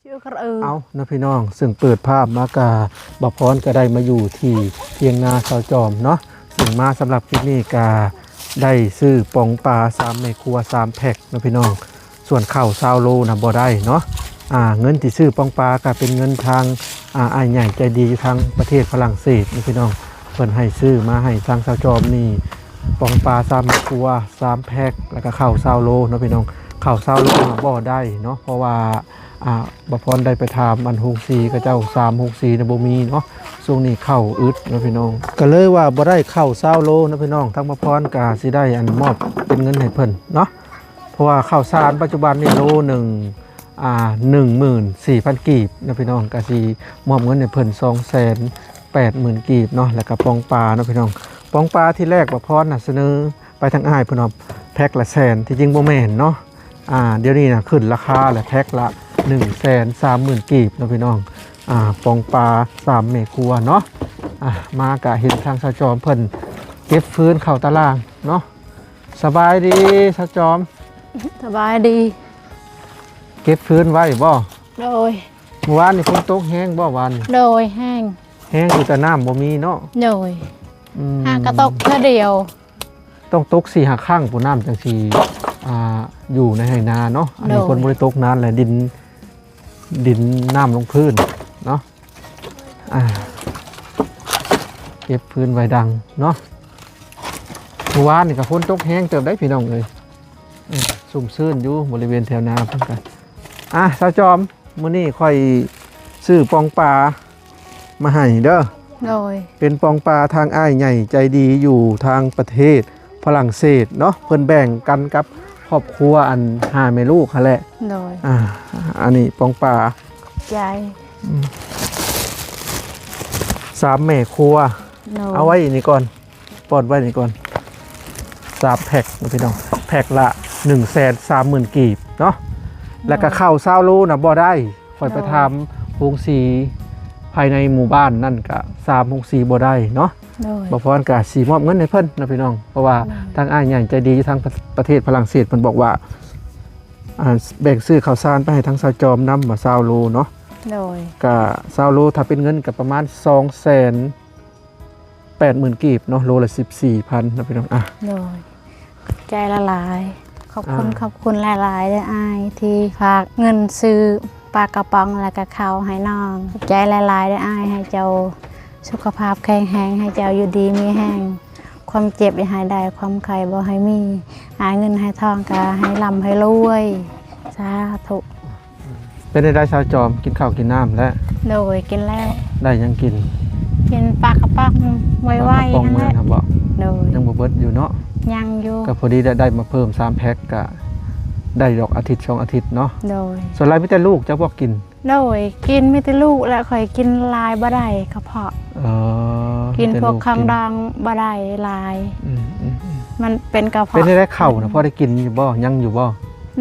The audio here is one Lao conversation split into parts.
ເອົາເນາະພີ່ນ້ອງ, ເຊິ່ງເປີດພາບມາກະ ບ່າວພອນກະໄດ້ມາຢູ່ທີ່ທຽງນາຊາວຈອມເນາະ, ເຊິ່ງມາສຳລັບຄລິບນີ້ກະໄດ້ຊື້ປອງປາສາມແມ່ຄົວສາມແພັກເນາະພີ່ນ້ອງ. ສ່ວນເຂົ້າຊາວໂລນະບໍ່ໄດ້ເນາະ, ອ່າ ເງິນທີ່ຊື້ປອງປາກະເປັນເງິນທາງ ອ່າ ອ້າຍໃຫຍ່ໃຈດີຢູ່ທາງປະເທດຝຣັ່ງເສດເນາະພີ່ນ້ອງ, ເພິ່ນໃຫ້ຊື້ມາໃຫ້ທາງຊາວຈອມນີ້ ປອງປາສາມແມ່ຄົວສາມແພັກ ແລ້ວກະເຂົ້າຊາວໂລເນາະພີ່ນ້ອງ. ເຂົ້າຊາວໂລນະບໍ່ໄດ້ເນາະ ເພາະວ່າ ອ່າ ບ່າວພອນໄດ້ໄປຖາມອັນໂຮງສີເຂົາເຈົ້າ ສາມໂຮງສີນະບໍ່ມີເນາະ, ຊ່ວງນີ້ເຂົ້າອຶດເນາະພີ່ນ້ອງ, ກະເລີຍວ່າບໍ່ໄດ້ເຂົ້າຊາວໂລເນາະພີ່ນ້ອງ. ທາງບ່າວພອນກະຊິໄດ້ອັນມອບເປັນເງິນໃຫ້ເພິ່ນເນາະ, ເພາະວ່າເຂົ້າສານປັດຈຸບັນນີ້ໂລໜຶ່ງ ອ່າ ໜຶ່ງໝື່ນສີ່ພັນກີບເນາະພີ່ນ້ອງ, ກະຊິມອບເງິນໃຫ້ເພິ່ນສອງແສນແປດໝື່ນກີບເນາະ, ແລ້ວກະປອງປາເນາະພີ່ນ້ອງ. ປອງປາທີແລກບ່າວພອນນະສະເໜີໄປທາງອ້າຍເພິ່ນວ່າແພັກລະແສນ, ທີ່ຈິງບໍ່ແມ່ນເນາະ. ອ່າ ດຽວນີ້ນະຂຶ້ນລາຄາແລ້ວ ແພັກລະໜຶ່ງແສນສາມໝື່ນກີບເນາະພີ່ນ້ອງ. ອ່າ ປອງປາສາມແມ່ຄົວເນາະ. ອ່າ ມາກະເຫັນທາງຊາວຈອມເພິ່ນເກັບຟືນເຂົ້າຕາລ່າງເນາະ. ສະບາຍດີຊາວຈອມ. ສະບາຍດີ. ເກັບຟືນໄວ້ບໍ່? ໂດຍ. ມື້ວານນີ້ຝົນຕົກແຮງບໍ່ວານນີ້? ໂດຍ ແຮງ. ແຮງຢູ່ ແຕ່ນ້ຳບໍ່ມີເນາະ? ໂດຍ. ອືມ ຫາກະຕົກເທື່ອດຽວ. ຕ້ອງຕົກສີ່ຫ້າຄັ້ງພຸ້ນ ນ້ຳຈັ່ງຊິ ອ່າ ຢູ່ໃນໄຮ່ນາເນາະ. ອັນນີ້ ໂດຍ ຝົນບໍ່ໄດ້ຕົກນານແລ້ວ ດິນ ດິນນ້ຳລົງພື້ນເນາະ. ອ່າ ເກັບຟືນໄວ້ດັງເນາະ. ມື້ວານນີ້ກະຝົນຕົກແຮງເຕີບໄດ໋ພີ່ນ້ອງເອີຍ. ຊຸ່ມຊື່ນຢູ່ບໍລິເວນແຖວນາເພິ່ນກະ. ອ່າ ຊາວຈອມ ມື້ນີ້ຂ້ອຍຊື້ປອງປາມາໃຫ້ເດີ. ໂດຍ. ເປັນປອງປາທາງອ້າຍໃຫຍ່ໃຈດີຢູ່ທາງປະເທດຝຣັ່ງເສດເນາະ, ເພິ່ນແບ່ງກັນກັບຄອບຄົວອັນຫ້າແມ່ລູກຫັ້ນແຫຼະ. ໂດຍ. ອ່າ ອັນນີ້ປອງປາ. ໃຈ. ອືມ ສາມແມ່ຄົວ. ໂດຍ. ເອົາໄວ້ນີ້ກ່ອນ. ປ້ອນໄວ້ນີ້ກ່ອນ ສາມແພັກເນາະພີ່ນ້ອງ, ແພັກລະໜຶ່ງແສນສາມໝື່ນກີບເນາະ. ແລ້ວກະເຂົ້າຊາວໂລນະບໍ່ໄດ້, ຂ້ອຍໄປຖາມໂຮງສີພາຍໃນໝູ່ບ້ານນັ້ນກະສາມໂຮງສີບໍ່ໄດ້ເນາະ. ໂດຍ. ບ່າວພອນກະຊິມອບເງິນໃຫ້ເພິ່ນເນາະພີ່ນ້ອງ, ເພາະວ່າ ໂດຍ ທາງອ້າຍໃຫຍ່ໃຈດີຢູ່ທາງປະ ປະເທດຝຣັ່ງເສດເພິ່ນບອກວ່າ ອ່າ ແບ່ງຊື້ເຂົ້າສານໄປໃຫ້ທາງຊາວຈອມນຳ ວ່າຊາວໂລເນາະ. ໂດຍ. ກະຊາວໂລ ຖ້າເປັນເງິນກະປະມານສອງແສນ ແປດໝື່ນກີບເນາະ, ໂລລະສິບສີ່ພັນເນາະພີ່ນ້ອງ. ອ່ະ ໂດຍ ຂອບໃຈຫຼາຍໆ. ຂອບຄຸນ ອ່າ ຂອບຄຸນຫຼາຍໆເດີອ້າຍ ທີ່ຝາກເງິນຊື້ປາກະປ໋ອງ ແລ້ວກະເຂົ້າໃຫ້ນ້ອງ. ຂອບໃຈຫຼາຍໆເດີອ້າຍ, ໃຫ້ເຈົ້າສຸຂະພາບແຂງແຮງ, ໃຫ້ເຈົ້າຢູ່ດີມີແຮງ, ຄວາມເຈັບຢ່າໃຫ້ໄດ້, ຄວາມໄຂ້ບໍ່ໃຫ້ມີ, ຫາເງິນຫາທອງກະໃຫ້ລ່ຳໃຫ້ລວຍ. ສາທຸ. ເປັນຈັ່ງໃດສາວຈອມ ກິນເຂົ້າກິນນ້ຳແລ້ວ? ໂດຍ ກິນແລ້ວ. ໄດ້ຫຍັງກິນ? ກິນປາກະປ໋ອງໄວໆ ປາກະປ໋ອງມື້ນັ້ນຫັ້ນບໍ? ໂດຍ. ຍັງບໍ່ເບິດຢູ່ເນາະ? ຍັງຢູ່. ກະພໍດີໄດ້ ໄດ້ມາເພີ່ມສາມແພັກ ກະໄດ້ດອກ ອາທິດສອງອາທິດເນາະ? ໂດຍ. ສ່ວນຫຼາຍມີແຕ່ລູກເຈົ້າບໍ່ກິນ? ໂດຍ ກິນ ມີແຕ່ລູກແຫຼະ, ຂ້ອຍກິນຫຼາຍບໍ່ໄດ້ ກະເພາະ. ເອີ ກິນພວກຂອງດອງບໍ່ໄດ້ຫຼາຍ. ອືມໆໆ. ມັນເປັນກະເພາະ. ເປັນຈັ່ງໃດເຂົ້ານະ ພໍໄດ້ກິນຢູ່ບໍ່? ຍັງຢູ່ບໍ່?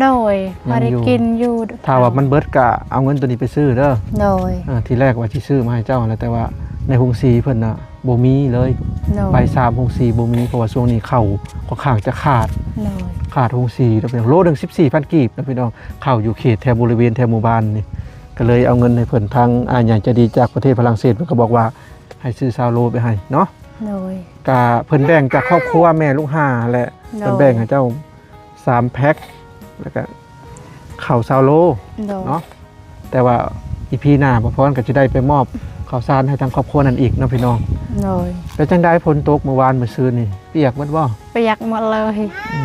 ໂດຍ ພໍໄດ້ກິນຢູ່. ຖ້າວ່າມັນເບິດກະເອົາເງິນໂຕນີ້ໄປຊື້ເດີ. ໂດຍ. ເອີ ທີແລກວ່າຊິຊື້ມາໃຫ້ເຈົ້າຫັ້ນແຫຼະ ແຕ່ວ່າໃນໂຮງສີເພິ່ນນະບໍ່ມີເລີຍ. ໂດຍ. ໄປສາມໂຮງສີບໍ່ມີ ເພາະວ່າຊ່ວງນີ້ເຂົ້າຂ້ອນຂ້າງຈະຂາດ. ໂດຍ. ຂາດໂຮງສີເນາະ ໂລໜຶ່ງສິບສີ່ພັນກີບເນາະພີ່ນ້ອງ. ເຂົ້າຢູ່ເຂດແຖວບໍລິເວນແຖວໝູ່ບ້ານນີ້ ກະເລີຍເອົາເງິນໃຫ້ເພິ່ນ. ທາງອ້າຍໃຫຍ່ໃຈດີຈາກປະເທດຝຣັ່ງເສດ ເພິ່ນກະບອກວ່າໃຫ້ຊື້ຊາວໂລໄປໃຫ້ເນາະ. ໂດຍ. ກະເພິ່ນແບ່ງຈາກຄອບຄົວແມ່ລູກຫ້າແຫຼະ. ໂດຍ. ເພິ່ນແບ່ງໃຫ້ເຈົ້າ ສາມແພັກ ແລ້ວກະເຂົ້າຊາວໂລ. ໂດຍ. ເນາະ ແຕ່ວ່າອີພີໜ້າ ບ່າວພອນກະຊິໄດ້ໄປມອບເຂົ້າສານໃຫ້ທາງຄອບຄົວນັ້ນອີກເນາະພີ່ນ້ອງ. ໂດຍ. ເປັນຈັ່ງໃດ ຝົນຕົກມື້ວານມື້ຊືນນີ້ ປຽກໝົດບໍ່? ປຽກໝົດເລີຍ. ອື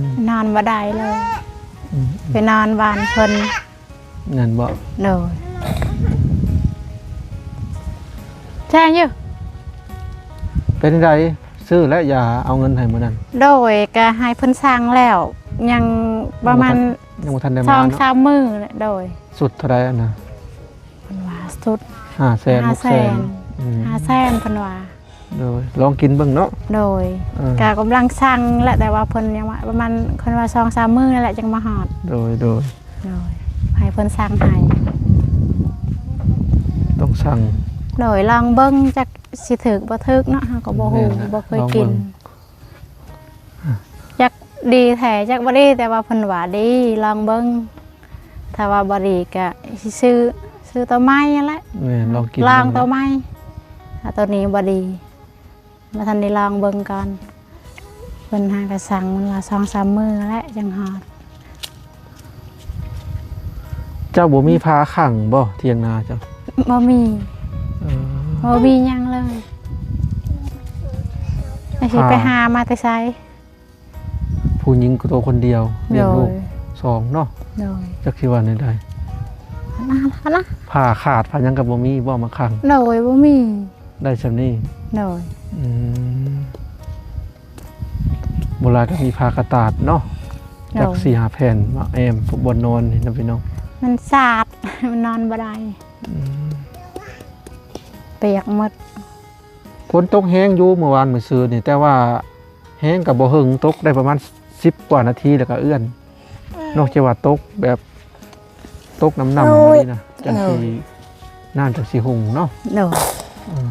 ມ ນອນບໍ່ໄດ້ເລີຍ. ອືມ ໄປນອນບ້ານເພິ່ນ. ແມ່ນບໍ່? ໂດຍ. ແຊງຢູ່. ເປັນໃດ ຊື້ແລ້ວຢາເອົາເງິນໃຫ້ມື້ນັ້ນ? ໂດຍ ກະໃຫ້ເພິ່ນສັ່ງແລ້ວ ຍັງປະມານ ຍັງບໍ່ທັນໄດ້ມາເນາະ ສອງສາມມື້ແຫຼະ. ໂດຍ. ສຸດເທົ່າໃດຫັ້ນນະ? ເພິ່ນວ່າສຸດຫ້າແສນ ຫົກແສນ. ອືມ ຫ້າແສນເພິ່ນວ່າ. ໂດຍ ລອງກິນເບິ່ງເນາະ. ໂດຍ. ເອີ ກະກຳລັງສັ່ງແຫຼະ ແຕ່ວ່າເພິ່ນຍັງວ່າປະມານ ເພິ່ນວ່າສອງສາມມື້ນັ້ນແຫຼະ ຈັ່ງມາຮອດ. ໂດຍ ໂດຍ. ໂດຍ ໃຫ້ເພິ່ນສັ່ງໃຫ້. ຕ້ອງສັ່ງ. ໂດຍ ລອງເບິ່ງ ຈັກຊິຖືກບໍ່ຖືກເນາະ ເຮົາກະບໍ່ຮູ້. ແມ່ນແຫຼະ ບໍ່ເຄີຍກິນ. ລອງເບິ່ງ. ຈັກດີແທ້ ຈັກບໍ່ດີ ແຕ່ວ່າເພິ່ນວ່າດີ ລອງເບິ່ງ. ຖ້າວ່າບໍ່ດີກະຊິຊື້ ຊື້ໂຕໃໝ່ຫັ້ນແຫຼະ ແມ່ນ ລອງກິນ ລອງໂຕໃໝ່. ຖ້າໂຕນີ້ບໍ່ດີ ບໍ່ທັນໄດ້ລອງເບິ່ງກ່ອນ. ເພິ່ນຫາກະສັ່ງ ລະສອງສາມມື້ແຫຼະຈັ່ງຮອດ. ເຈົ້າບໍ່ມີຝາຂັງບໍ່ ຖຽງນາເຈົ້າ? ບໍ່ມີ. ເອີ ບໍ່ມີຫຍັງເລີຍ. ແລ້ວຊິໄປຫາມາແຕ່ໃສ? ຜູ້ຍິງໂຕຄົນດຽວ ລ້ຽງລູກສອງເນາະ. ໂດຍ ຈັກຊິວ່າແນວໃດ. ຜ້າຂາດຜ້າຫຍັງກໍບໍ່ມີບໍ່ມາຂັງ? ໂດຍ ບໍ່ມີ. ໄດ້ຊ່ຳນີ້. ໂດຍ. ອືມ ບໍ່ຫຼາຍກໍມີຜ້າກະຕາດເນາະ. ໂດຍ ຈັກສີ່ຫ້າແຜ່ນມາແອ້ມບ່ອນນອນນີ້ນະພີ່ນ້ອງ. ມັນສາດ ມັນນອນບໍ່ໄດ້. ອືມ ປຽກໝົດ. ຝົນຕົກແຮງຢູ່ມື້ວານມື້ຊືນນີ້ ແຕ່ວ່າ ແຮງກໍບໍ່ເຫິງ ຕົກໄດ້ປະມານສິບກວ່ານາທີແລ້ວກໍເອື້ອນ. ນອກຈາກວ່າຕົກແບບ ຕົກນຳໆ ໂດຍ ນີ້ນະ ຈັ່ງຊິ ໂດຍ ນ້ຳຈັ່ງຊິຮຸ່ງເນາະ. ໂດຍ. ອືມ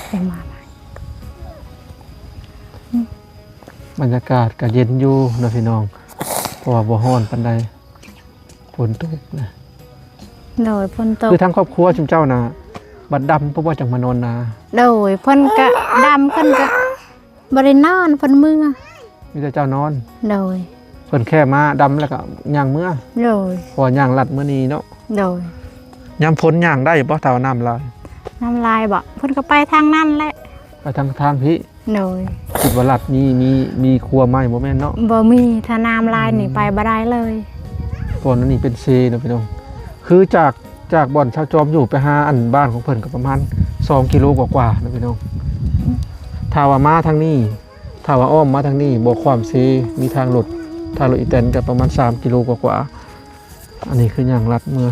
ໄປມາໃໝ່. ບັນຍາກາດກໍເຢັນຢູ່ເນາະພີ່ນ້ອງ ເພາະວ່າບໍ່ຮ້ອນປານໃດ. ຝົນຕົກນະ. ໂດຍ ຝົນຕົກ. ຄືທາງຄອບຄົວຊຸມເຈົ້ານະ ບັດດຳ ເພາະວ່າຈັ່ງມານອນນາ. ໂດຍ ເພິ່ນກະດຳ ເພິ່ນກະບໍ່ໄດ້ນອນ ເພິ່ນເມືອ. ມີແຕ່ເຈົ້ານອນ. ໂດຍ. ເພິ່ນແຄ່ມາດຳແລ້ວກະຍ່າງເມືອ. ໂດຍ. ເພາະວ່າຍ່າງລັດມື້ນີ້ເນາະ. ໂດຍ. ຍາມຝົນຍ່າງໄດ້ບໍ່ ຖ້າວ່ານ້ຳຫຼາຍ? ນ້ຳຫຼາຍບໍ? ເພິ່ນກໍໄປທາງນັ້ນແຫຼະ. ໄປທາງ ທາງພີ້. ໂດຍ. ຄິດວ່າລັດນີ້ມີ ມີຂົວໃໝ່ ບໍ່ແມ່ນເນາະ? ບໍ່ມີ ຖ້ານ້ຳຫຼາຍນີ້ ອືມ ໄປບໍ່ໄດ້ເລີຍ. ບ່ອນອັນນີ້ເປັນເຊເນາະພີ່ນ້ອງ. ຄືຈາກ ຈາກບ່ອນຊາວຈອມຢູ່ໄປຫາອັນບ້ານຂອງເພິ່ນກໍປະມານສອງກິໂລກວ່າໆເນາະພີ່ນ້ອງ. ຖ້າວ່າມາທາງນີ້ ຖ້າວ່າອ້ອມມາທາງນີ້ ບໍ່ຂ້າມເຊ ມີທາງລົດ ທາງລົດອີແຕນກໍປະມານສາມກິໂລກວ່າໆ. ອັນນີ້ຄືຍ່າງລັດເມືອ.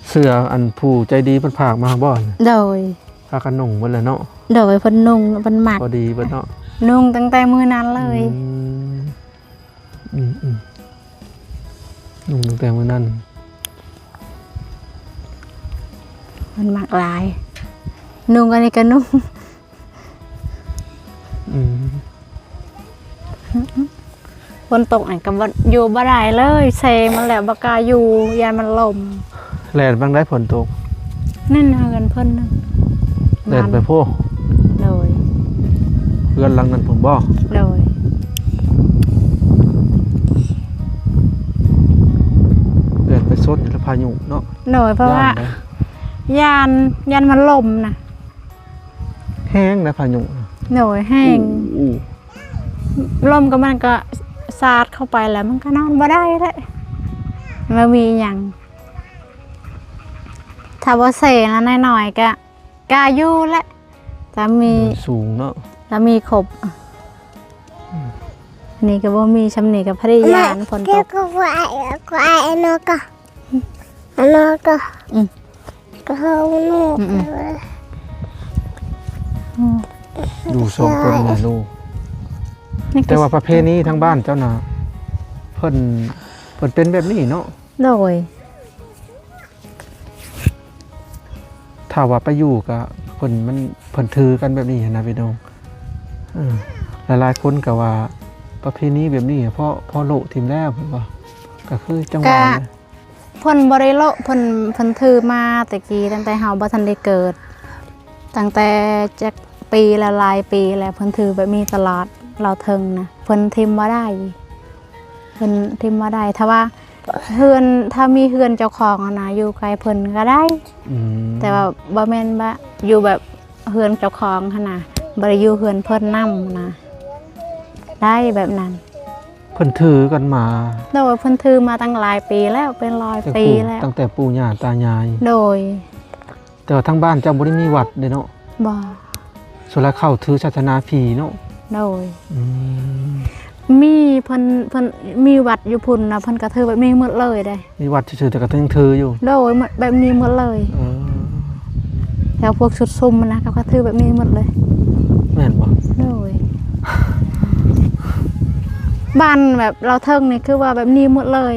ເສື້ອອັນຜູ້ໃຈດີເພິ່ນຝາກມາບໍ່? ໂດຍ. ພາກັນນຸ່ງເບິດແລ້ວເນາະ? ໂດຍ ເພິ່ນນຸ່ງ ເພິ່ນມັກ ພໍດີເບິດເນາະ? ນຸ່ງຕັ້ງແຕ່ມື້ນັ້ນເລີຍ. ອືມ ອືມ ອືມ ນຸ່ງຕັ້ງແຕ່ມື້ນັ້ນ. ເພິ່ນມັກຫຼາຍ ນຸ່ງອັນນີ້ກໍນຸ່ງ. ອືມ ຝົນຕົກນີ້ກໍບໍ່ ຢູ່ບໍ່ໄດ້ເລີຍ ເຊມັນແລ້ວ ບໍ່ກ້າຢູ່ ຢ້ານມັນລົ້ມ. ແລ່ນບາງໃດຝົນຕົກ? ນັ້ນເຮືອນເພິ່ນນະ ແລ່ນໄປພຸ້ນ. ໂດຍ. ເຮືອນຫຼັງນັ້ນພຸ້ນບໍ່? ໂດຍ. ແລ່ນໄປຊົນຢູ່ແລ້ວພາຍຸເນາະ. ໂດຍ ເພາະວ່າຢ້ານ ຢ້ານມັນລົ້ມນະ. ແຮງນະພາຍຸ. ໂດຍ ແຮງ. ລົມກໍມັນກໍສາດເຂົ້າໄປແລ້ວ ມັນກໍນອນບໍ່ໄດ້ແຫຼະ ບໍ່ມີຫຍັງ. ຖ້າບໍ່ເຊນະນ້ອຍໆ ກໍ ກະຢູ່ແຫຼະ ຈະມີ ມັນສູງເນາະ ຈະມີຄົບ. ອືມ ນີ້ກໍບໍ່ມີ ຊ່ຳນີ້ກໍພະຍາຍາມຝົນຕົກ. ອືມ ກະເຮົາເນາະ ອືມ ອືມ ຢູ່ສອງຄົນແມ່ລູກ. ແຕ່ວ່າປະເພນີທາງບ້ານເຈົ້ານະ ເພິ່ນ ເພິ່ນເປັນແບບນີ້ເນາະ. ໂດຍ. ຖ້າວ່າໄປຢູ່ກະເພິ່ນ ມັນ ເພິ່ນຖືກັນແບບນີ້ຫັ້ນນະພີ່ນ້ອງ. ເອີ ຫຼາຍໆຄົນກະວ່າປະເພນີແບບນີ້ ເພາະ ເພາະໂລະຖິ້ມແລ້ວ ເພິ່ນວ່າ ກະຄືຈັ່ງວ່າ ເພິ່ນບໍ່ໄດ້ໂລະ ເພິ່ນ ເພິ່ນຖືມາແຕ່ກີ້ ຕັ້ງແຕ່ເຮົາບໍ່ທັນໄດ້ເກີດ ຕັ້ງແຕ່ຈັກປີແລ້ວ ຫຼາຍປີແລ້ວ ເພິ່ນຖືແບບນີ້ຕະຫຼອດ. ລາວເທິງນະ ເພິ່ນຖິ້ມບໍ່ໄດ້ ເພິ່ນຖິ້ມບໍ່ໄດ້ ຖ້າວ່າເຮືອນ ຖ້າມີເຮືອນເຈົ້າຂອງຫັ້ນນະ ຢູ່ໃກ້ເພິ່ນກໍໄດ້. ອືມ ແຕ່ວ່າບໍ່ແມ່ນວ່າຢູ່ແບບເຮືອນເຈົ້າຂອງຫັ້ນນະ ບໍ່ໄດ້ຢູ່ເຮືອນເພິ່ນນຳນະ ໄດ້ແບບນັ້ນ. ເພິ່ນຖືກັນມາ. ໂດຍ ເພິ່ນຖືມາຕັ້ງຫຼາຍປີແລ້ວ ເປັນຮ້ອຍປີແລ້ວ ຕັ້ງແຕ່ປູ່ຍ່າຕາຍາຍ. ໂດຍ. ແຕ່ວ່າທາງບ້ານເຈົ້າບໍ່ໄດ້ມີວັດເດ້ເນາະ? ບໍ່. ສ່ວນຫຼາຍເຂົາຖືສາສະໜາຜີເນາະ? ໂດຍ. ອືມ ມີ ເພິ່ນ ເພິ່ນມີວັດຢູ່ພຸ້ນນະ ເພິ່ນກໍຖືແບບນີ້ໝົດເລີຍເດ້. ມີວັດຊື່ໆ ແຕ່ກໍຍັງຖືຢູ່? ໂດຍ ແບບນີ້ໝົດເລີຍ. ເອີ ແຖວພວກຊຸດຊຸມນະ ເຂົາກໍຖືແບບນີ້ໝົດເລີຍ. ແມ່ນບໍ່? ໂດຍ. ບ້ານແບບລາວເທິງນີ້ຄືວ່າແບບນີ້ໝົດເລີຍ.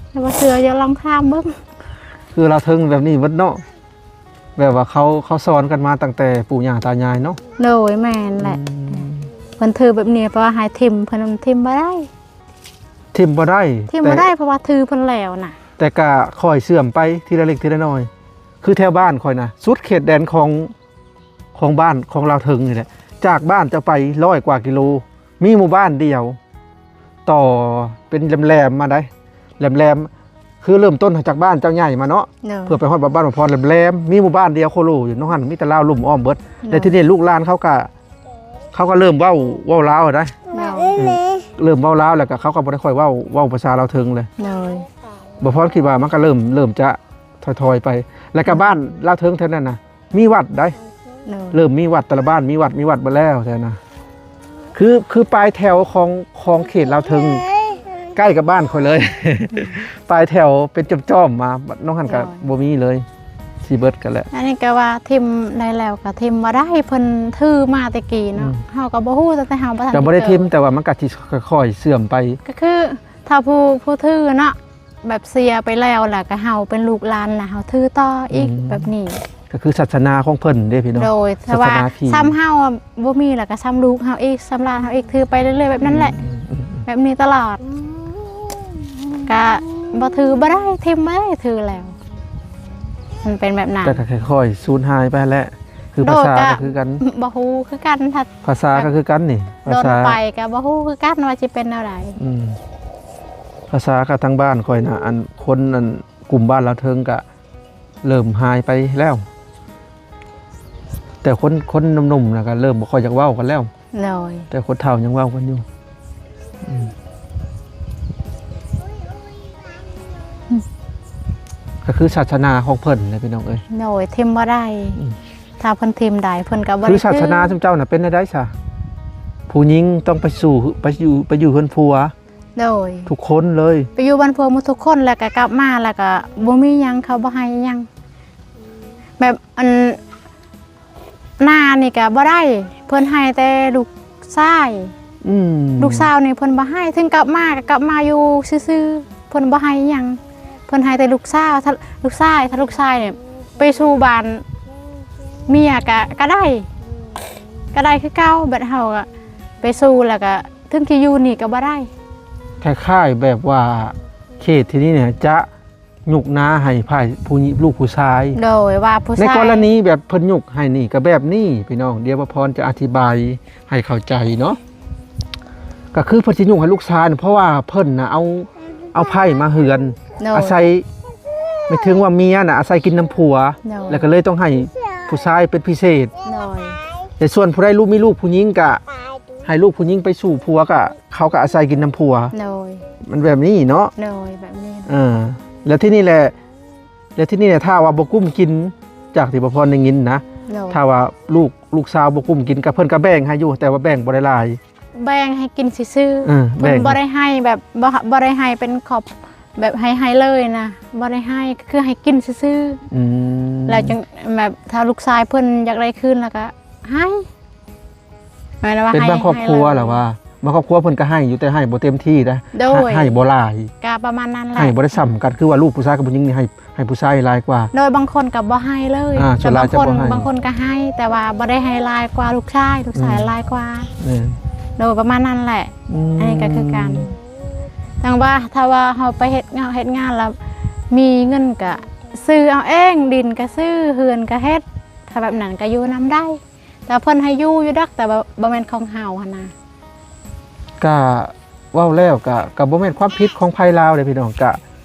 ແຕ່ວ່າເຊື່ອຢ່າລອງຖາມເບິ່ງ. ຄືລາວເທິງແບບນີ້ເບິດເນາະ? ແບບວ່າເຂົາ ເຂົາສອນກັນມາຕັ້ງແຕ່ປູ່ຍ່າຕາຍາຍເນາະ? ໂດຍ ແມ່ນແຫຼະ. ອືມ ເພິ່ ມັນຖືແບບນີ້ ເພາະວ່າໃຫ້ຖິ້ມ ເພິ່ນຖິ້ມບໍ່ໄດ້ ຖິ້ມບໍ່ໄດ້ ຖິ້ມບໍ່ໄດ້ ແຕ່ ເພາະວ່າຖືເພິ່ນແລ້ວນະ ແຕ່ກະຄ່ອຍເສື່ອມໄປທີລະເລັກທີລະນ້ອຍ. ຄືແຖວບ້ານຂ້ອຍນະ ສຸດເຂດແດນຂອງ ຂອງບ້ານຂອງລາວເທິງນີ້ແຫຼະ ຈາກບ້ານເຈົ້າໄປຮ້ອຍກວ່າກິໂລ ມີໝູ່ບ້ານດຽວ ຕໍ່ເປັນແຫຼມໆມາໄດ໋ ແຫຼມໆ ຄືເລີ່ມຕົ້ນຈາກບ້ານເຈົ້າໃຫຍ່ມາເນາະ ໂດຍ ເພື່ອໄປຮອດບ້ານ ບ້ານພອນແຫຼມໆ ມີໝູ່ບ້ານດຽວໂຄໂລຢູ່ ນອກຫັ້ນມີແຕ່ລາວລຸ່ມອ້ອມເບິດ ໂດຍ ແລ້ວທີນີ້ລູກຫຼານເຂົາກະ ເຂົາກະເລີ່ມເວົ້າ ເວົ້າລາວໄດ໋ ໂດຍ ເອີ ເລີ່ມເວົ້າລາວ ແລ້ວກະເຂົາກະບໍ່ໄດ້ຄ່ອຍເວົ້າ ເວົ້າພາສາລາວເທິງເລີຍ ໂດຍ ບ່າວພອນຄິດວ່າມັນກະເລີ່ມ ເລີ່ມຈະ ຖອຍໆໄປ ແລ້ວກະບ້ານລາວເທິງແຖວນັ້ນນະ ມີວັດໄດ໋ ໂດຍ ເລີ່ມມີວັດ ແຕ່ລະບ້ານມີວັດ ມີວັດເບິດແລ້ວແທ້ນະ ຄື ຄືປາຍແຖວຂອງ ຂອງເຂດລາວເທິງ ໃກ້ກັບບ້ານຂ້ອຍເລີຍ ປາຍແຖວເປັນຈ້ອມໆມາ ນອກຫັ້ນກະ ໂດຍ ບໍ່ມີເລີຍ ຊິເບິດກັນແລ້ວ ອັນນີ້ກະວ່າຖິ້ມໄດ້ແລ້ວກະຖິ້ມບໍ່ໄດ້ ເພິ່ນຖືມາແຕ່ກີ້ເນາະ ອືມ ເຮົາກະບໍ່ຮູ້ ຕັ້ງແຕ່ເຮົາບໍ່ທັນ ກະບໍ່ໄດ້ຖິ້ມ ແຕ່ວ່າມັນກະຊິຄ່ອຍໆເສື່ອມໄປ ກະຄື ຖ້າຜູ້ ຜູ້ຖືເນາະ ແບບເສຍໄປແລ້ວ ແລ້ວກະເຮົາເປັນລູກຫຼານນະ ເຮົາຖືຕໍ່ອີກ ອືມ ແບບນີ້ ກະຄືສາສະໜາຂອງເພິ່ນເດ້ພີ່ນ້ອງ ໂດຍ ແຕ່ວ່າ ສາສະໜາທີ່ ຊ້ຳເຮົາບໍ່ມີ ແລ້ວກະຊ້ຳລູກເຮົາອີກ ຊ້ຳຫຼານເຮົາອີກ ຖືໄປເລື້ອຍໆແບບນັ້ນແຫຼະ ອືມ ແບບນີ້ຕະຫຼອດ ກະບໍ່ຖືບໍ່ໄດ້ ຖິ້ມບໍ່ໄດ້ ຖືແລ້ວ ມັນເປັນແບບນັ້ນ ແຕ່ກະຄ່ອຍໆສູນຫາຍໄປຫັ້ນແຫຼະ ຄືພາສາກະຄືກັນ ບໍ່ຮູ້ຄືກັນ ພາສາກະຄືກັນນີ້ ພາສາ ດົນໄປກະບໍ່ຮູ້ຄືກັນວ່າຊິເປັນແນວໃດ ອືມ ພາສາກະທາງບ້ານຂ້ອຍນະ ອັນຄົນ ອັນກຸ່ມບ້ານລາວເທິງກະເລີ່ມຫາຍໄປແລ້ວ ແຕ່ຄົນ ຄົນໜຸ່ມໆນະກະເລີ່ມບໍ່ຄ່ອຍຢາກເວົ້າກັນແລ້ວ ໂດຍ ແຕ່ຄົນເຖົ້າຍັງເວົ້າກັນຢູ່ ອືມ ກະຄືສາສະໜາຂອງເພິ່ນແຫຼະພີ່ນ້ອງເອີຍ ໂດຍ ຖິ້ມບໍ່ໄດ້ ອືມ ຖ້າເພິ່ນຖິ້ມໄດ້ ເພິ່ນກະບໍ່ໄດ້ ຄືສາສະໜາຊຸມເຈົ້ານະເປັນແນວໃດຊະ ຜູ້ຍິງຕ້ອງໄປສູ່ ໄປຢູ່ ໄປຢູ່ເຮືອນຜົວ ໂດຍ ທຸກຄົນເລີຍ ໄປຢູ່ບ້ານຜົວໝົດທຸກຄົນ ແລ້ວກະກັບມາ ແລ້ວກະບໍ່ມີຫຍັງ ເຂົາບໍ່ໃຫ້ຫຍັງ ແບບ ອັນ ນານີ້ກະບໍ່ໄດ້ ເພິ່ນໃຫ້ແຕ່ລູກຊາຍ ອືມ ລູກສາວນີ້ເພິ່ນບໍ່ໃຫ້ ເຖິງກັບມາກະກັບມາຢູ່ຊື່ໆ ເພິ່ນບໍ່ໃຫ້ຫຍັງ ເພິ່ນໃຫ້ແຕ່ລູກສາວ ຖ້າລູກຊາຍ ຖ້າລູກຊາຍນີ້ໄປສູ່ບ້ານເມຍກະ ກະໄດ້ ກະໄດ້ຄືເກົ່າ ແບບເຮົາກະໄປສູ່ ແລ້ວກະເຖິງຊິຢູ່ນີ້ກະບໍ່ໄດ້ ຄ້າຍໆແບບວ່າເຂດທີ່ນີ້ນະຈະ ຍົກໜ້າໃຫ້ຝ່າຍຜູ້ຍິງ ລູກຜູ້ຊາຍ ໂດຍ ວ່າຜູ້ຊາຍ ໃນກໍລະນີແບບເພິ່ນຍົກໃຫ້ນີ້ກະແບບນີ້ພີ່ນ້ອງ ດຽວບ່າວພອນຈະອະທິບາຍໃຫ້ເຂົ້າໃຈເນາະ ກະຄືເພິ່ນຊິຍົກໃຫ້ລູກຊາຍ ເພາະວ່າເພິ່ນນະເອົາ ເອົາໃພ້ມາເຮືອນ ໂດຍ ອາໄສ ໝາຍເຖິງວ່າເມຍນະອາໄສກິນນຳຜົວ ໂດຍ ແລ້ວກະເລີຍຕ້ອງໃຫ້ຜູ້ຊາຍເປັນພິເສດ ໂດຍ ແລະສ່ວນຜູ້ໃດລູກ ມີລູກຜູ້ຍິງກະ ໃຫ້ລູກຜູ້ຍິງໄປສູ່ຜົວກະ ເຂົາກະອາໄສກິນນຳຜົວ ໂດຍ ມັນແບບນີ້ເນາະ ໂດຍ ແບບນີ້ ເອີ ແລ້ວທີນີ້ແຫຼະ ແລ້ວທີນີ້ແຫຼະ ຖ້າວ່າບໍ່ກຸ້ມກິນ ຈາກທີ່ບ່າວພອນໄດ້ຍິນນະ ໂດຍ ຖ້າວ່າລູກ ລູກສາວບໍ່ກຸ້ມກິນ ກະເພິ່ນກະແບ່ງໃຫ້ຢູ່ ແຕ່ວ່າແບ່ງບໍ່ໄດ້ຫຼາຍ ແບ່ງໃຫ້ກິນຊື່ໆ ເອີ ເພິ່ນແບ່ງ ບໍ່ໄດ້ໃຫ້ແບບ ບໍ່ ບໍ່ໄດ້ໃຫ້ເປັນຂອບ ແບບໃຫ້ ໃຫ້ເລີຍນະ ບໍ່ໄດ້ໃຫ້ ກະຄືໃຫ້ກິນຊື່ໆ ອືມ ແລ້ວຈຶ່ງແບບ ຖ້າລູກຊາຍເພິ່ນຢາກໄດ້ຄືນ ແລ້ວກະໃຫ້ ແມ່ນວ່າ ເປັນບາງຄອບຄົວແຫຼະວ່າ ບາງຄອບຄົວເພິ່ນກະໃຫ້ຢູ່ ແຕ່ໃຫ້ບໍ່ເຕັມທີ່ນະ ໂດຍ ໃຫ້ ໃຫ້ບໍ່ຫຼາຍ ກະປະມານນັ້ນແຫຼະ ໃຫ້ບໍ່ໄດ້ສ່ຳກັນ ຄືວ່າລູກຜູ້ຊາຍກັບຜູ້ຍິງນີ້ໃຫ້ ໃຫ້ຜູ້ຊາຍຫຼາຍກວ່າ ໂດຍ ບາງຄົນກະບໍ່ໃຫ້ເລີຍ ອ່າ ສ່ວນຫຼາຍຈະບໍ່ໃຫ້ ບາງຄົນ ບາງຄົນກະໃຫ້ ແຕ່ວ່າບໍ່ໄດ້ໃຫ້ຫຼາຍກວ່າລູກຊາຍ ລູກຊາຍ ອືມ ຫຼາຍກວ່າ ແມ່ນ ໂດຍ ປະມານນັ້ນແຫຼະ ອືມ ອັນນີ້ກະຄືກັນ ຈັ່ງວ່າ ຖ້າວ່າເຮົາໄປເຮັດງານ ເຮັດງານແລ້ວມີເງິນກະຊື້ເອົາເອງ ດິນກະຊື້ ເຮືອນກະເຮັດ ຖ້າແບບນັ້ນກະຢູ່ນຳໄດ້ ແຕ່ເພິ່ນໃຫ້ຢູ່ຢູ່ດອກ ແຕ່ວ່າບໍ່ແມ່ນຂອງເຮົາຫັ້ນນະ ກະເວົ້າແລ້ວກະ ກະບໍ່ແມ່ນຄວາມຜິດຂອງໃຜລາວເດ້ພີ່ນ້ອງ ກະ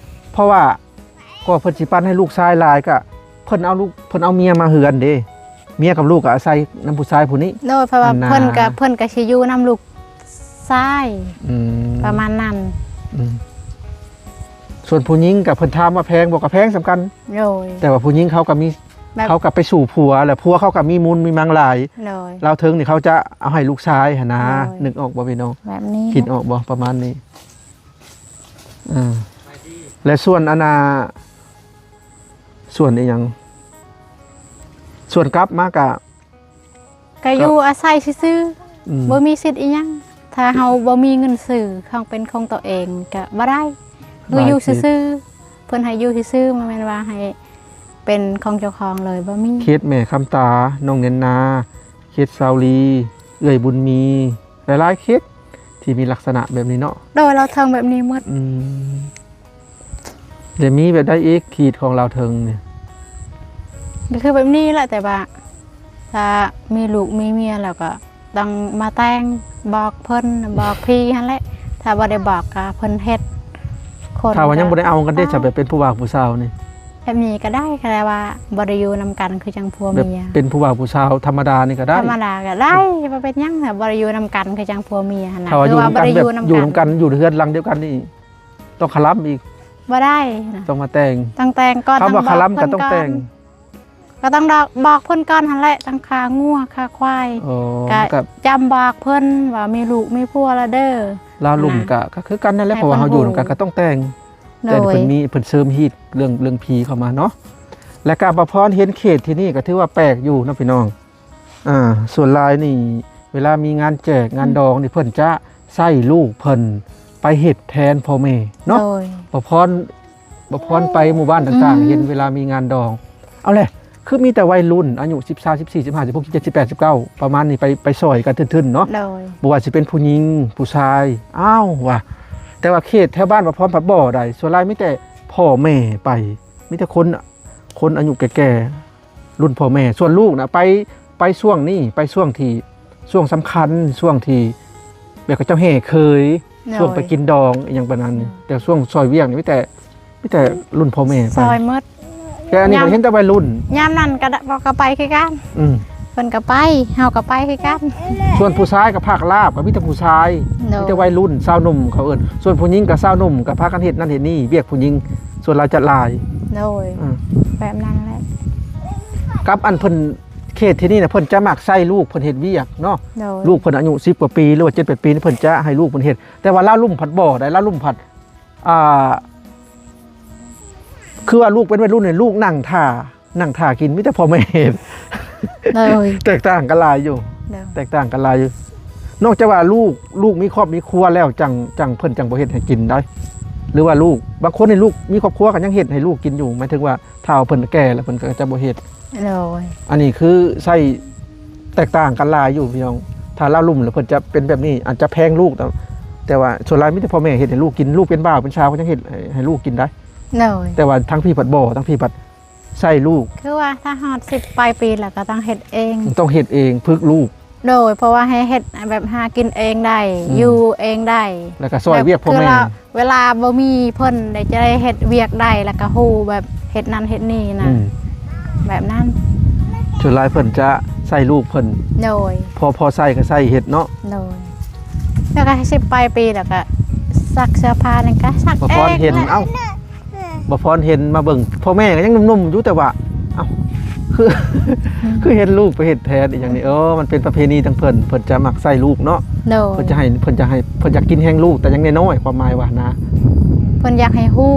ເພາະວ່າ ກວ່າເພິ່ນຊິປັນໃຫ້ລູກຊາຍຫຼາຍ ກະເພິ່ນເອົາລູກ ເພິ່ນເອົາເມຍມາເຮືອນເດ້ ເມຍກັບລູກກະອາໄສນຳຜູ້ຊາຍຜູ້ນີ້ ໂດຍ ເພາະວ່າ ອັນນະ ເພິ່ນກະ ເພິ່ນກະຊິຢູ່ນຳລູກຊາຍ ອືມ ປະມານນັ້ນ ອືມ ສ່ວນຜູ້ຍິງກະເພິ່ນຖາມວ່າແພງບໍ່ ກະແພງສ່ຳກັນ ໂດຍ ແຕ່ວ່າຜູ້ຍິງເຂົາກະມີ ແບບ ເຂົາກະໄປສູ່ຜົວ ແລ້ວຜົວເຂົາກະມີມູນມີມັງຫຼາຍ ໂດຍ ລາວເທິງນີ້ເຂົາຈະເອົາໃຫ້ລູກຊາຍຫັ້ນນະ ໂດຍ ນຶກອອກບໍ່ພີ່ນ້ອງ ແບບນີ້ ຄິດອອກບໍ່ ປະມານນີ້ ເອີ ແລະສ່ວນອັນນ່າ ສ່ວນອີ່ຫຍັງ ສ່ວນກັບມາກະ ກະຢູ່ອາໄສຊື່ໆ ອືມ ບໍ່ມີສິດອີ່ຫຍັງ ຖ້າເຮົາບໍ່ມີເງິນຊື້ຂອງເປັນຂອງຕົວເອງກະບໍ່ໄດ້ ຄືຢູ່ຊື່ໆ ເພິ່ນໃຫ້ຢູ່ຊື່ໆ ບໍ່ແມ່ນວ່າໃຫ້ເປັນຂອງເຈົ້າຂອງເລີຍ ບໍ່ມີ ເຂດແມ່ຄຳຕາ ນ້ອງແນນນາ ເຂດສາວລີ ເອື້ອຍບຸນມີ ຫຼາຍໆເຂດທີ່ມີລັກສະນະແບບນີ້ເນາະ? ໂດຍ ລາວເທິງແບບນີ້ໝົດ. ອືມ ແລະ ມີແບບໃດອີກ ເຂດຂອງລາວເທິງນີ້? ກໍຄືແບບນີ້ແຫຼະ ແຕ່ວ່າຖ້າມີລູກມີເມຍແລ້ວກໍ ຕ້ອງມາແຕ່ງ ບອກເພິ່ນ ບອກພີ່ຫັ້ນແຫຼະ ຖ້າບໍ່ໄດ້ບອກກໍເພິ່ນເຮັດ. ຄົນ ຖ້າວ່າຍັງບໍ່ໄດ້ເອົາກັນເດ້ ເອົາ ຊະ ແບບເປັນຜູ້ບ່າວຜູ້ສາວນີ້? ແບບນີ້ກໍໄດ້ ແຕ່ວ່າບໍ່ໄດ້ຢູ່ນຳກັນຄືຈັ່ງຜົວເມຍ ແບບເປັນຜູ້ບ່າວຜູ້ສາວທຳມະດານີ້ກໍໄດ້? ທຳມະດາກໍໄດ້ ບໍ່ເປັນຫຍັງ ຖ້າບໍ່ໄດ້ຢູ່ນຳກັນຄືຈັ່ງຜົວເມຍຫັ້ນນະ. ຖ້າວ່າຢູ່ນຳກັນ ຄືວ່າບໍ່ໄດ້ຢູ່ນຳກັນ ແບບຢູ່ນຳກັນ ຢູ່ເຮືອນຫຼັງດຽວກັນນີ້ ຕ້ອງຄະລຳອີກ? ບໍ່ໄດ້ນະ ຕ້ອງມາແຕ່ງ ຕ້ອງແຕ່ງກ່ອນ ຄຳວ່າຄະລຳກໍຕ້ອງແຕ່ງ. ກໍຕ້ອງບອກເພິ່ນກ່ອນຫັ້ນແຫຼະ ທັງຂ້າງົວຂ້າຄວາຍ. ອໍ ກໍ ກໍຈຳບອກເພິ່ນວ່າມີລູກມີຜົວແລ້ວເດີ. ລາວລຸ່ມ ນະ ກໍ ກໍຄືກັນນັ້ນແຫຼະ ໃຫ້ ເພາະວ່າເຮົາຢູ່ນຳກັນກໍຕ້ອງແຕ່ງ. ໂດຍ ແຕ່ເພິ່ນມີ ເພິ່ນເສີມຮີດເລື່ອງ ເລື່ອງຜີເຂົ້າມາເນາະ. ແລະກໍ ປະພອນເຫັນເຂດທີ່ນີ້ກໍຖືວ່າແປກຢູ່ເນາະພີ່ນ້ອງ. ອ່າ ສ່ວນຫຼາຍນີ້ ເວລາມີງານແຈກງານ ອືມ ດອງນີ້ ເພິ່ນຈະໃຊ້ລູກເພິ່ນໄປເຮັດແທນພໍ່ແມ່ເນາະ. ໂດຍ ປະພອນ ປະພອນໄປໝູ່ບ້ານຕ່າງໆ ອືມ ເຫັນເວລາມີງານດອງ ເອົາແຫຼະ ຄືມີແຕ່ໄວລຸ້ນອາຍຸສິບ ຊາວ ສິບສີ່ ສິບຫ້າ ສິບຫົກ ສິບເຈັດ ສິບແປດ ສິບເກົ້າ ປະມານນີ້ ໄປ ໄປຊ່ອຍກັນທຶນໆເນາະ. ໂດຍ ບໍ່ວ່າຊິເປັນຜູ້ຍິງຜູ້ຊາຍ ອ້າວວ່າ ແຕ່ວ່າເຂດແຖວບ້ານປະພອນພັດບໍ່ໄດ້ ສ່ວນຫຼາຍມີແຕ່ພໍ່ແມ່ໄປ ມີແຕ່ຄົນ ຄົນອາຍຸແກ່ໆ ລຸ້ນພໍ່ແມ່. ສ່ວນລູກນະ ໄປ ໄປຊ່ວງນີ້ ໄປຊ່ວງທີ່ ຊ່ວງສຳຄັນ ຊ່ວງທີ່ແບບເຂົາເຈົ້າແຫ່ເຂີຍ ໂດຍ ຊ່ວງໄປກິນດອງອີ່ຫຍັງປານນັ້ນ. ໂດຍ ແຕ່ຊ່ວງຊ່ອຍວຽກນີ້ມີແຕ່ ມີແຕ່ລຸ້ນພໍ່ແມ່ໄປ ຊ່ອຍໝົດ. ແຕ່ອັນນີ້ ຍາມ ກໍເຫັນແຕ່ໄວລຸ້ນ ຍາມນັ້ນກໍ ກໍໄປຄືກັນ. ອືມ ເພິ່ນກໍໄປ ເຮົາກໍໄປຄືກັນ. ສ່ວນຜູ້ຊາຍກໍພາກລາບ ກໍມີແຕ່ຜູ້ຊາຍ. ໂດຍ ມີແຕ່ໄວລຸ້ນ ຊາວໜຸ່ມເຂົາເອີ້ນ. ສ່ວນຜູ້ຍິງກໍຊາວໜຸ່ມ ກໍພາກັນເຮັດນັ້ນເຮັດນີ້ ວຽກຜູ້ຍິງສ່ວນຫຼາຍຈະຫຼາຍ. ໂດຍ ອືມ ແບບນັ້ນແຫຼະ. ກັບອັນເພິ່ນ ເຂດທີ່ນີ້ນະ ເພິ່ນຈະມັກໃຊ້ລູກເພິ່ນເຮັດວຽກເນາະ. ໂດຍ ລູກເພິ່ນອາຍຸສິບກວ່າປີ ຫຼືວ່າເຈັດແປດປີນີ້ ເພິ່ນຈະໃຫ້ລູກເພິ່ນເຮັດ. ແຕ່ວ່າລາວລຸ່ມພັດບໍ່ໄດ້ ລາວລຸ່ມພັດ ອ່າ ຄືວ່າລູກເປັນໄວລຸ້ນນີ້ ລູກນັ່ງຖ້າ ນັ່ງຖ້າກິນ ມີແຕ່ພໍ່ແມ່ເຮັດ. ໂດຍ ແຕກຕ່າງກັນຫຼາຍຢູ່. ໂດຍ ແຕກຕ່າງກັນຫຼາຍຢູ່. ນອກຈາກວ່າລູກ ລູກມີຄອບມີຄົວແລ້ວ ຈັ່ງ ຈັ່ງ ເພິ່ນຈັ່ງບໍ່ເຮັດໃຫ້ກິນໄດ໋ ຫຼືວ່າລູກ ບາງຄົນນີ້ລູກມີຄອບຄົວກໍຍັງເຮັດໃຫ້ລູກກິນຢູ່. ໝາຍເຖິງວ່າຖ້າເພິ່ນແກ່ແລ້ວ ເພິ່ນກໍຈະບໍ່ເຮັດ. ໂດຍ ອັນນີ້ຄືໃຊ້ ແຕກຕ່າງກັນຫຼາຍຢູ່ພີ່ນ້ອງ. ຖ້າລາວລຸ່ມແລ້ວເພິ່ນຈະເປັນແບບນີ້ ອາດຈະແພງລູກ ແຕ່ ແຕ່ວ່າສ່ວນຫຼາຍມີແຕ່ພໍ່ແມ່ເຮັດໃຫ້ລູກກິນ. ລູກເປັນບ່າວເປັນສາວກໍຍັງເຮັດໃຫ້ ໃຫ້ລູກກິນໄດ້. ໂດຍ ແຕ່ວ່າທາງພີ້ພັດບໍ່ ທາງພີ້ພັດໃຊ້ລູກ. ຄືວ່າຖ້າຮອດສິບປາຍປີແລ້ວກໍຕ້ອງເຮັດເອງ ຕ້ອງເຮັດເອງ ຝຶກລູກ. ໂດຍ ເພາະວ່າໃຫ້ເຮັດແບບຫາກິນເອງໄດ້ ອືມ ຢູ່ເອງໄດ້ ແລ້ວກໍຊ່ອຍວຽກພໍ່ແມ່. ແບບຄືວ່າ ເວລາບໍ່ມີເພິ່ນໄດ້ ຈະໄດ້ເຮັດວຽກໄດ້ ແລ້ວກໍຮູ້ແບບເຮັດນັ້ນເຮັດນີ້ນະ. ອືມ ແບບນັ້ນ. ສ່ວນຫຼາຍເພິ່ນຈະໃຊ້ລູກເພິ່ນ. ໂດຍ ພໍ ພໍໃຊ້ກໍໃຊ້ເຮັດເນາະ. ໂດຍ ແລ້ວກໍສິບປາຍປີແລ້ວກໍຊັກເສື້ອຜ້ານັ້ນກໍຊັກເອງ. ບໍ່ພອນເຫັນ ເອົ້າ ບໍ່ພອນເຫັນມາເບິ່ງ ພໍ່ແມ່ກໍຍັງໜຸ່ມໆຢູ່ ແຕ່ວ່າ ເອົ້າ ຄື ອືມ ຄືເຫັນລູກໄປເຮັດແທນອີ່ຫຍັງນີ້. ເອີ ມັນເປັນປະເພນີທາງເພິ່ນ ເພິ່ນຈະມັກໃຊ້ລູກເນາະ. ໂດຍ ເພິ່ນຈະໃຫ້ ເພິ່ນຈະໃຫ້ ເພິ່ນຢາກກິນແຮງລູກ ແຕ່ຍັງນ້ອຍໆ ຄວາມໝາຍວ່ານະ. ເພິ່ນຢາກໃຫ້ຮູ້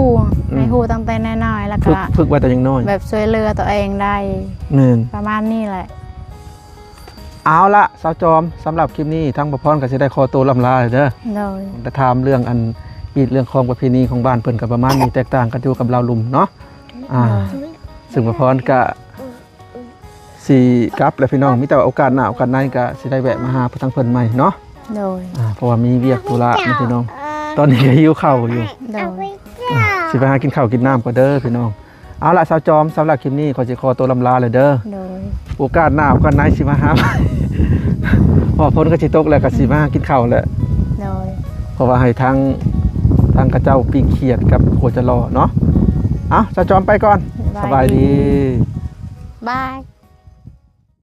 ອືມ ໃຫ້ຮູ້ຕັ້ງແຕ່ນ້ອຍໆ ແລ້ວກໍຝຶກ ຝຶກໄວ້ແຕ່ຍັງນ້ອຍ ແບບຊ່ວຍເຫຼືອຕົວເອງໄດ້. ແມ່ນ ປະມານນີ້ແຫຼະ. ເອົາລະ ສາວຈອມ ສຳລັບຄລິບນີ້ ທາງປະພອນກໍຊິໄດ້ຂໍໂຕລ່ຳລາເດີ. ໂດຍ ໄດ້ຖາມເລື່ອງອັນ ຮີດເລື່ອງຄອງປະເພນີຂອງບ້ານເພິ່ນກໍປະມານນີ້ ແຕກຕ່າງກັນຢູ່ກັບລາວລຸ່ມເນາະ. ອ່າ ໂດຍ ຊຶ່ງປະພອນກໍຊິກັບແລ້ວພີ່ນ້ອງ ມີແຕ່ວ່າໂອກາດໜ້າໂອກາດໃນກໍຊິໄດ້ແວະມາຫາທາງເພິ່ນໃໝ່ເນາະ. ໂດຍ ອ່າ ເພາະວ່າມີວຽກທຸລະເນາະພີ່ນ້ອງ. ຕອນນີ້ກໍຫິວເຂົ້າຢູ່. ໂດຍ ອ່າ ຊິໄປຫາກິນເຂົ້າກິນນ້ຳກ່ອນເດີພີ່ນ້ອງ. ເອົາລະ ສາວຈອມ ສຳລັບຄລິບນີ້ ຂໍຊິຂໍໂຕລ່ຳລາແລ້ວເດີ. ໂດຍ ໂອກາດໜ້າໂອກາດໃນຊິມາຫາໃໝ່ ເພາະຝົນກໍຊິຕົກແລ້ວ ກໍຊິມາກິນເຂົ້າແຫຼະ. ໂດຍ ເພາະວ່າໃຫ້ທາງ ທາງເຂົາເຈົ້າປີ້ງຂຽດກັບຂົວຈະລໍເນາະ. ເອົາ ສາວຈອມໄປກ່ອນ. ສະບາຍດີ ສະບາຍດີ ບາຍ.